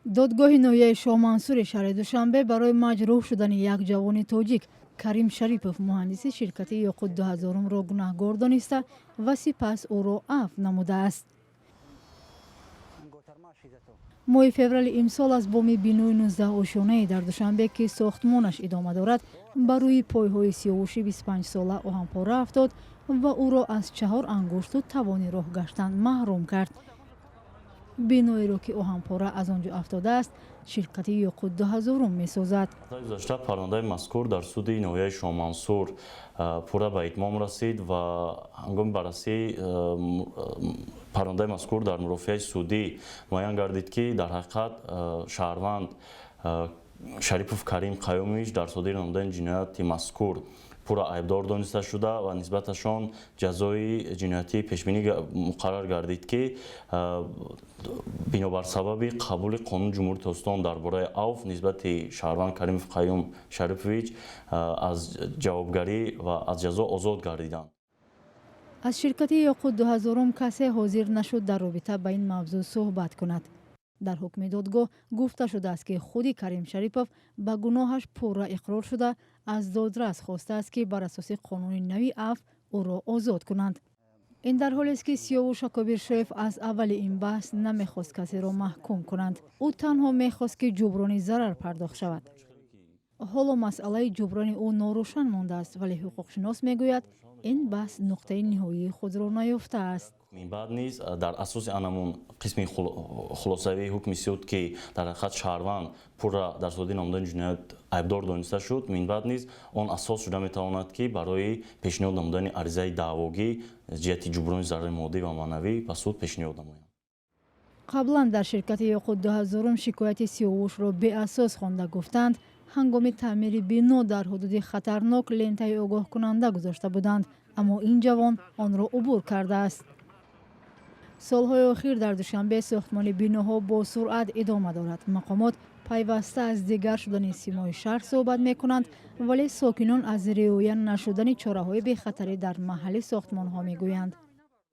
Додгоҳи ноҳияи Шоҳмансури шаҳри Душанбе барои маҷрӯҳ шудани як ҷавони тоҷик, Карим Шарипов, муҳандиси ширкати «Ёқут 2000-ро гунаҳгор дониста ва сипас ӯро афв намудааст. Моҳи феврали имсол аз боми бинои 19-ошёнае дар Душанбе, ки сохтмонаш идома дорад, ба рӯи пойҳои Сиёвуши 25-сола оҳанпора афтод ва ӯро аз чаҳор ангушту тавони роҳ гаштан маҳрум кард. Биноеро, ки оҳанпора аз он ҷо афтодааст, ширкати «Ёқут 2000» месозад. Гузашта парвандаи мазкур дар суди ноҳияи Шоҳмансур пурра ба итмом расид ва ҳангоми баррасии парвандаи мазкур дар мурофиаи судӣ муайян гардид, ки дар ҳақиқат шаҳрванд Шарипов Карим Қаюмович дар содир намудани ҷинояти мазкур пурра айбдор дониста шуда ва нисбаташон ҷазои ҷиноятӣ пешбинӣ муқаррар гардид, ки бинобар сабаби қабули Қонуни Ҷумҳурии Тоҷикистон дар бораи авф нисбати шаҳрванд Каримов Қаюм Шарипович аз ҷавобгарӣ ва аз ҷазо озод гардиданд. Аз ширкати «Ёқут 2000» касе ҳозир нашуд дар робита ба ин мавзӯъ суҳбат кунад. Дар ҳукми додгоҳ гуфта шудааст, ки худи Карим Шарипов ба гуноҳаш пурра иқрор шуда, аз додрас хостааст, ки бар асоси қонуни нави афв ӯро озод кунанд. Ин дар ҳолест, ки Сиёвуш Акобиршоев аз аввали ин баҳс намехост касеро маҳкум кунанд. Ӯ танҳо мехост, ки ҷуброни зарар пардохт шавад. Ҳоло масъалаи ҷуброни ӯ норӯшан мондааст, вале ҳуқуқшинос мегӯяд, ин баҳс нуқтаи ниҳоии худро наёфтааст. Минбаъд низ дар асоси анамун қисми хулосавии ҳукми суд, ки дар ҳақиқат шаҳрванд пурра дар содир намудани ҷиноят айбдор дониста шуд, минбаъд низ он асос шуда метавонад, ки барои пешниҳод намудани аризаи даъвогӣ ҷиҳати ҷуброни зарари моддӣ ва маънавӣ ба суд пешниҳод намоянд. Қаблан дар ширкати «Ёқут 2000» шикояти Сиёвушро беасос хонда, гуфтанд, ҳангоми таъмири бино дар ҳудуди хатарнок лентаи огоҳкунанда гузошта буданд, аммо ин ҷавон онро убур кардааст. Солҳои охир дар Душанбе сохтмони биноҳо бо суръат идома дорад. Мақомот пайваста аз дигар шудани симои шаҳр суҳбат мекунанд, вале сокинон аз риоя нашудани чораҳои бехатарӣ дар маҳалли сохтмонҳо мегӯянд.